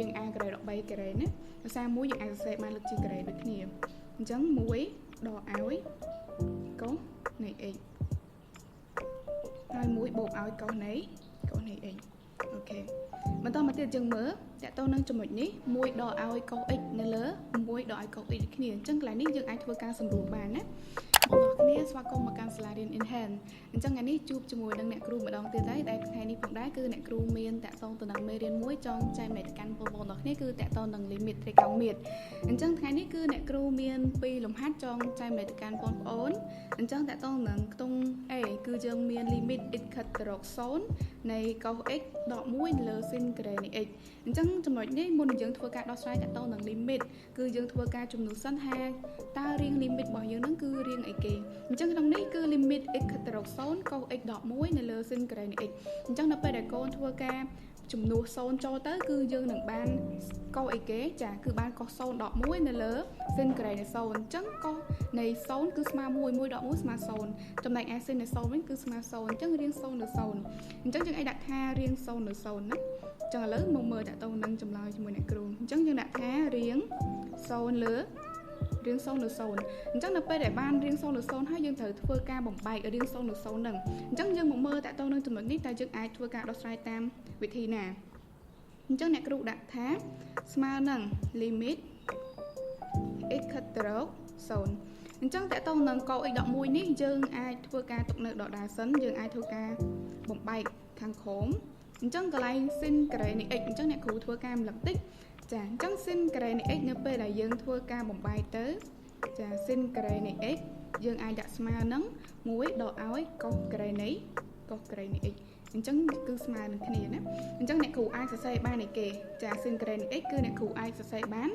រាង a ការ៉េដក3ការ៉េណាដោយសារ1យើងអាចសរសេរបានលើកជាការ៉េដូចគ្នាអញ្ចឹង1ដកឲ្យកុសនៃ x ហើយ1បូកឲ្យកុសនៃ x អូខេបន្តមកទៀតយើងមើលតកតនឹងចំណុចនេះ1ដកឲ្យកុស x នៅលើ1ដកឲ្យកុស x ដូចគ្នាអញ្ចឹងកន្លែងនេះយើងអាចធ្វើការសម្រួលបានណាបងប្អូនគ្នាស្វាគមន៍មកកាន់សាលារៀន Enhance អញ្ចឹងថ្ងៃនេះជួបជាមួយនឹងអ្នកគ្រូម្ដងទៀតហើយដែលថ្ងៃនេះផងដែរគឺអ្នកគ្រូមានតាក់ទងទៅនឹងមេរៀនមួយចង់ចែករំលែកទៅកាន់បងប្អូនទាំងគ្នាគឺតាក់ទងនឹង limit ត្រីកោណមាត្រអញ្ចឹងថ្ងៃនេះគឺអ្នកគ្រូមានពីរលំហាត់ចង់ចែករំលែកទៅកាន់បងប្អូនអញ្ចឹងតាក់ទងនឹងខ្ទង់ A គឺយើងមាន limit x ខិតទៅរក0នៃ cos x ដក1លើ sin ការ៉េនៃ x អញ្ចឹងចំណុចនេះមុននឹងយើងធ្វើការដោះស្រាយតាក់ទងនឹង limit គឺយើងធ្វើការជំនួសសិនថាតើរាង limit របស់យើងនឹងគឺរាងអីគេអញ្ចឹងក្នុងនេះគឺ limit x ខិតទៅរក0 cos x ដក1នៅលើ sin ការ៉េនៃ x អញ្ចឹងនៅពេលដែលកូនធ្វើការជំនួស0ចូលទៅគឺយើងនឹងបានកុសអីគេចាគឺបានកុស0ដក1នៅលើ sin ការ៉េនៃ0អញ្ចឹងកុសនៃ0គឺស្មើ1 1ដក1ស្មើ0ចំណែកឯ sin នៃ0វិញគឺស្មើ0អញ្ចឹងរាង0នៅ0អញ្ចឹងយើងអាចដាក់ថារាង0នៅ0ណាអញ្ចឹងឥឡូវមកមើលតាក់ទងនឹងចម្លើយជាមួយអ្នកគ្រូអញ្ចឹងយើងដាក់ថារាង0លើរាង0លើ0អញ្ចឹងនៅពេលដែលបានរាង0លើ0ហើយយើងត្រូវធ្វើការបំបែករាង0លើ0ហ្នឹងអញ្ចឹងយើងមកមើលតាក់ទងនឹងចំណុចនេះតើយើងអាចធ្វើការដោះស្រាយតាមវិធីណាអញ្ចឹងអ្នកគ្រូដាក់ថាស្មើនឹង limit x ខិតទៅរក0អញ្ចឹងតកតងនឹងក x ដក1នេះយើងអាចធ្វើការទុកនៅដដែលសិនយើងអាចធ្វើការបំបែកខាងក្រោមអញ្ចឹងកន្លែង sin ការ៉េនៃ x អញ្ចឹងអ្នកគ្រូធ្វើការរំលឹកតិចចាអញ្ចឹង sin ការ៉េនៃ x នៅពេលដែលយើងធ្វើការបំបែកទៅចា sin ការ៉េនៃ x យើងអាចដាក់ស្មើនឹង1ដកឲ្យកុសការ៉េនៃ x អញ្ចឹងគឺស្មើនឹងគ្នាណាអញ្ចឹងអ្នកគ្រូអាចសរសេរបានឯគេចា sin ការ៉េនៃ x គឺអ្នកគ្រូអាចសរសេរបាន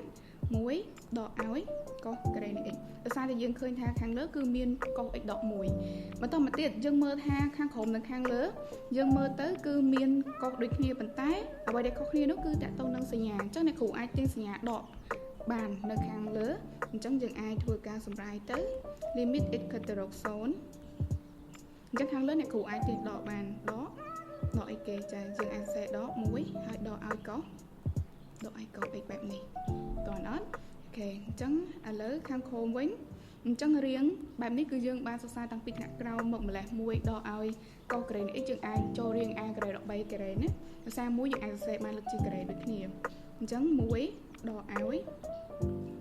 1ដកឲ្យកុសការ៉េនៃ x ដោយសារតែយើងឃើញថាខាងលើគឺមានកុស x ដក1បន្តមកទៀតយើងមើលថាខាងក្រោមនិងខាងលើយើងមើលទៅគឺមានកុសដូចគ្នាប៉ុន្តែអ្វីដែលខុសគ្នានោះគឺតាក់ទងនឹងសញ្ញាអញ្ចឹងអ្នកគ្រូអាចទាញសញ្ញាដកបាននៅខាងលើអញ្ចឹងយើងអាចធ្វើការសម្រាយទៅ limit x ខិតទៅរក0អញ្ចឹងខាងលើអ្នកគ្រូអាចទាញដកបានដកអីគេចាយើងអាចសេដក1ហើយដកឲ្យកុសដកឲ្យកុស x បែបនេះតើអត់អូខេអញ្ចឹងឥឡូវខាងក្រោមវិញអញ្ចឹងរៀងបែបនេះគឺយើងបានសរសើរតាំងពីថ្នាក់ក្រោមមកម្លេះ1ដកឲ្យកុសការ៉េនៃ x យើងអាចចូលរៀង a ការ៉េដក3ការ៉េណាដោយសារ1យើងអាចសរសេរបានលើកជាការ៉េដូចគ្នាអញ្ចឹង1ដកឲ្យ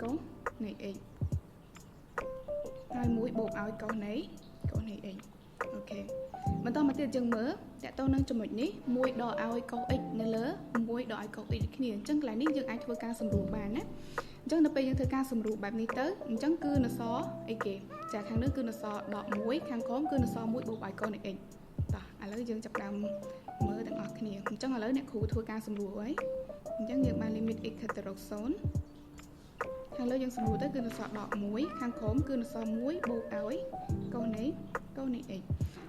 កុសនៃ x ហើយ1បូកឲ្យកុសនៃ x អូខេបន្តមកទៀតយើងមើលតកតងនឹងចំណុចនេះ1ដកឲ្យកុស x នៅលើ1ដកឲ្យកុស x ដូចគ្នាអញ្ចឹងកន្លែងនេះយើងអាចធ្វើការសម្រួលបានណាអញ្ចឹងនៅពេលយើងធ្វើការសម្រួលបែបនេះទៅអញ្ចឹងគឺនៅសអីគេចាខាងនេះគឺនៅសដក1ខាងក្រោមគឺនៅស1បូកឲ្យកុសនៃ x តោះឥឡូវយើងចាប់ផ្ដើមមើលទាំងអស់គ្នាអញ្ចឹងឥឡូវអ្នកគ្រូធ្វើការសម្រួលហើយអញ្ចឹងយើងបាន limit x ខិតទៅរក0ខាងលើយើងសម្រួលទៅគឺនៅសដក1ខាងក្រោមគឺនៅស1បូកឲ្យកុសនៃ x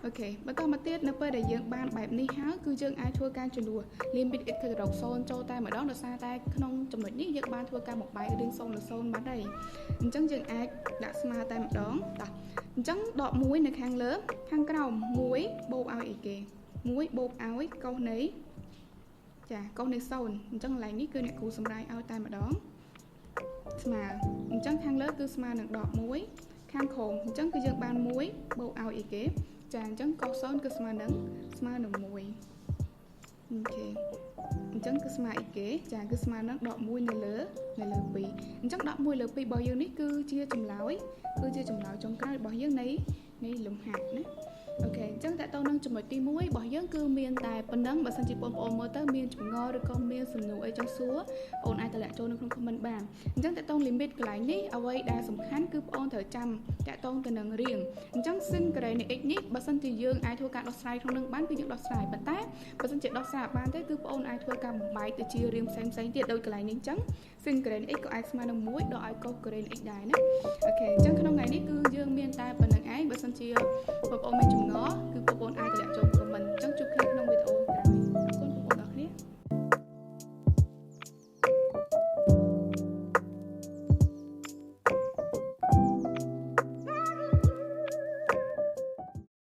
អូខេបន្តមកទៀតនៅពេលដែលយើងបានបែបនេះហើយគឺយើងអាចធ្វើការជំនួស limit x ទៅរក0ចូលតែម្ដងដោយសារតែក្នុងចំណុចនេះយើងបានធ្វើការបំបែករឿង0លើ0បាត់ហើយអញ្ចឹងយើងអាចដាក់ស្មើតែម្ដងតោះអញ្ចឹងដក1នៅខាងលើខាងក្រោម1បូកឲ្យអីគេ1បូកឲ្យកុសនៃចាកុសនៃ0អញ្ចឹងកន្លែងនេះគឺអ្នកគ្រូសម្រាយឲ្យតែម្ដងស្មើអញ្ចឹងខាងលើគឺស្មើនឹងដក1ខាងក្រោមអញ្ចឹងគឺយើងបាន1បូកឲ្យអីគេចាអញ្ចឹងកុស0គឺស្មើនឹង1អូខេអញ្ចឹងគឺស្មើអីគេចាគឺស្មើនឹងដក1នៅលើ2អញ្ចឹងដក1លើ2របស់យើងនេះគឺជាចម្លើយចុងក្រោយរបស់យើងនៃលំហាត់ណាអូខេអញ្ចឹងតើតើនឹងចំណុចទី1របស់យើងគឺមានតែប៉ុណ្ណឹងបើសិនជាបងប្អូនមើលទៅមានចម្ងល់ឬក៏មានសំណួរអីចង់សួរបងអាចតម្លាក់ចូលនៅក្នុង comment បានអញ្ចឹងតើតើ limit កន្លែងនេះអ្វីដែលសំខាន់គឺបងត្រូវចាំតើតើទៅនឹងរៀងអញ្ចឹង sin ការ៉េនៃ x នេះបើសិនជាយើងអាចធ្វើការដោះស្រាយក្នុងនឹងបានគឺយើងដោះស្រាយប៉ុន្តែបើសិនជាដោះស្រាយបានទេគឺបងអាចធ្វើការបំបែកទៅជារៀងផ្សេងៗទៀតដូចកន្លែងនេះអញ្ចឹង sin ការ៉េនៃ x ក៏អាចស្មើនឹង1ដកឲ្យកុសការ៉េនៃ x ដែរណាអូខេអញ្ចឹងក្នុងថ្ងៃនេះគឺយើងមានតែប៉ុណ្្នឹងឯងបើសិនជាបងប្អូនមានចម្ងល់គឺបងប្អូនអាចតម្លាក់